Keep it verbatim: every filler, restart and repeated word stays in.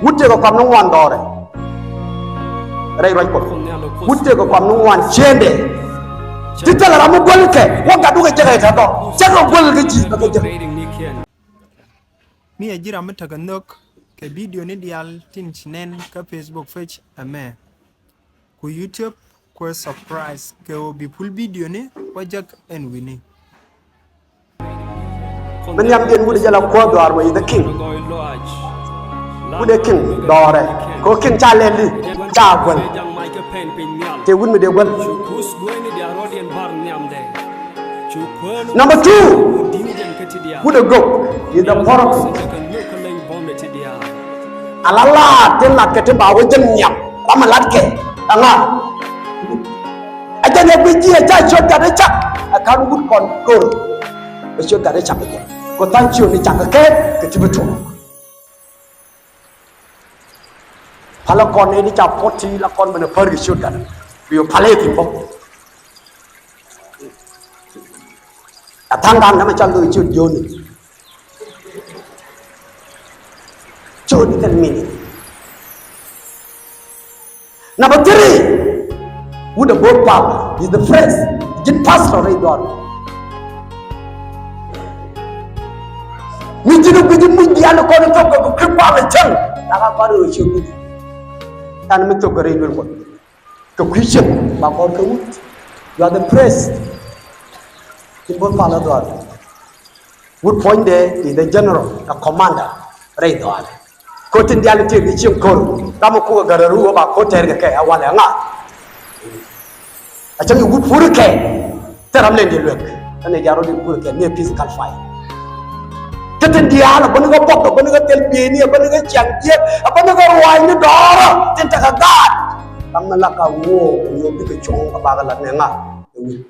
Wut tëëkɛ kɔam ni ŋuan dhɔrɛ. Rɛy ruac Kuɔth. Wut tëëkɛ kɔam ni ŋuan ciëëndɛ. Ti thilɛ ram mi guäl kɛ wä gat wä kɛ jek ɛ tɛ̈th ɔ. Cä kɛ guäl kɛ ji̱ bɛ kɛ jek. Mi ɛ ji̱ ram mi tekɛ nhök kɛ bidioni diaal tin ci nɛn kä Facebook page ɛmɛ ku YouTube, kuɛ subscribe kɛ ɣöö bi pul bidioni wä jek ɛn wi̱ni. Mi nhiamdiɛn wut jɛ la kuɔth dhɔaar wä, is the king. Wut ɛ king dhɔrɛ. Kɛ ɣöö king ca lɛl i̱ ca guäl. Tëë wut mi dee guäl. Number two, wut ɛ gök, is the prodigal. Ala laat tin lat kɛ ti ba wä jek nhiam ram a lat kɛ ɛŋa? Ɛ jɛn ɛ bi jiɛ ca ciöt gat ɛ cak ɛ kan wut kɔn kör. Ɛ ciöt gat ɛ cak ɛ jɛn kɔ tha̱a̱ŋ ciöt ni cak ɛ kɛ kɛ ti bi tuɔɔk. Palä kɔn ni di ca puɔt ti la kɔn ben a pär kɛ ciöt gat. Bi yɔ palä i̱ thin bä. A tha̱a̱ŋ da̱a̱n dämɛ ca lo̱c ciöt jiöni. Ciöt ni kɛn mini. Number three, wut a bo̱o̱r pal is the first. Ji̱n pastor rɛy dhɔaar. Mi ji̱n a guic in muc diaal kɔn in thok kɛ kɛ kui̱ pal in cäŋ. Da̱k a kɔn in rɔ ciöt wut. Ɛn mi thok kɛ rɛy duel Kuɔth kɛ kui̱ cäŋ ba kɔn kɛ wut. You are the first. Ji̱n bo̱o̱r pal a dhɔaar. Wut puɔ̱nydɛ is the general, the commander rɛy dhɔaarɛ. Ko̱ tin diaal in tëëk di cieŋ ko̱r ram mi kukɛ gärä ru wä ba ko̱ tɛɛr kɛ kɛ a walɛ ŋa. A cäŋ i̱ wut purikɛ thil ram lɛn di luek. Kä ni ja̱ rɔ di purikɛ ni a physical fight. Kä tin diaal a bäni kä buɔk, a bäni kä thil bieyni, a bäni kä ciaŋ jiäk, a bäni kä ruaacni dɔɔrä tin tekɛ gaat. Ram mi la ka ŋuɔɔk ŋuɔɔk bikɛ cuɔ̱ŋ a bakɛ lat nɛ ŋa. Ɛ wut.